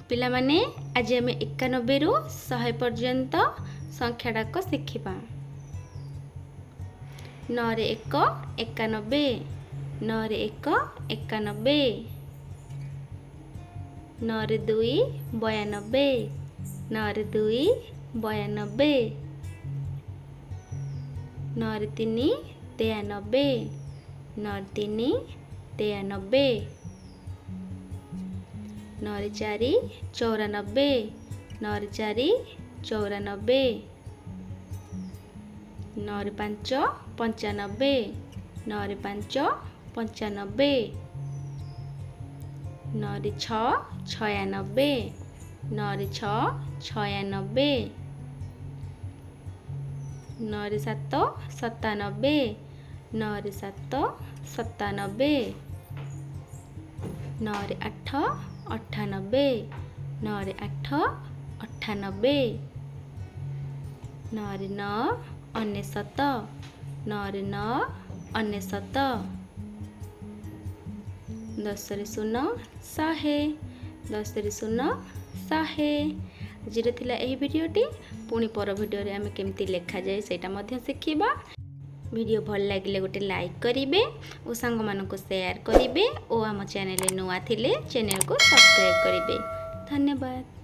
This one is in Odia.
ପିଲାମାନେ, ଆଜି ଆମେ 91ରୁ 100 ପର୍ଯ୍ୟନ୍ତ ସଂଖ୍ୟାଟାକ ଶିଖିବା। 9ରେ 1 91, 9ରେ 1 91। 9ରେ 2 92, 9ରେ 2 92। 9ରେ 3 93, 9ରେ 3 93। 9ରେ 4 94, 9ରେ 4 94। 9ରେ 5 95, 9ରେ 5 95। 9ରେ 6 96, 9ରେ 6 96। 9ରେ 7 97, 9ରେ 7 97। 9ରେ 8 98, 9ରେ 8 98। 9ରେ 9 99, 9ରେ 9 99। 10ରେ 0 100, 10ରେ 0 100। ଆଜିର ଥିଲା ଏହି ଭିଡ଼ିଓଟି। ପୁଣି ପର ଭିଡ଼ିଓରେ ଆମେ କେମିତି ଲେଖାଯାଏ ସେଇଟା ମଧ୍ୟ ଶିଖିବା। ଭିଡ଼ିଓ ଭଲ ଲାଗିଲେ ଗୋଟେ ଲାଇକ୍ କରିବେ ଓ ସାଙ୍ଗମାନଙ୍କୁ ସେୟାର କରିବେ ଓ ଆମ ଚ୍ୟାନେଲରେ ନୂଆ ଥିଲେ ଚ୍ୟାନେଲକୁ ସବସ୍କ୍ରାଇବ୍ କରିବେ। ଧନ୍ୟବାଦ।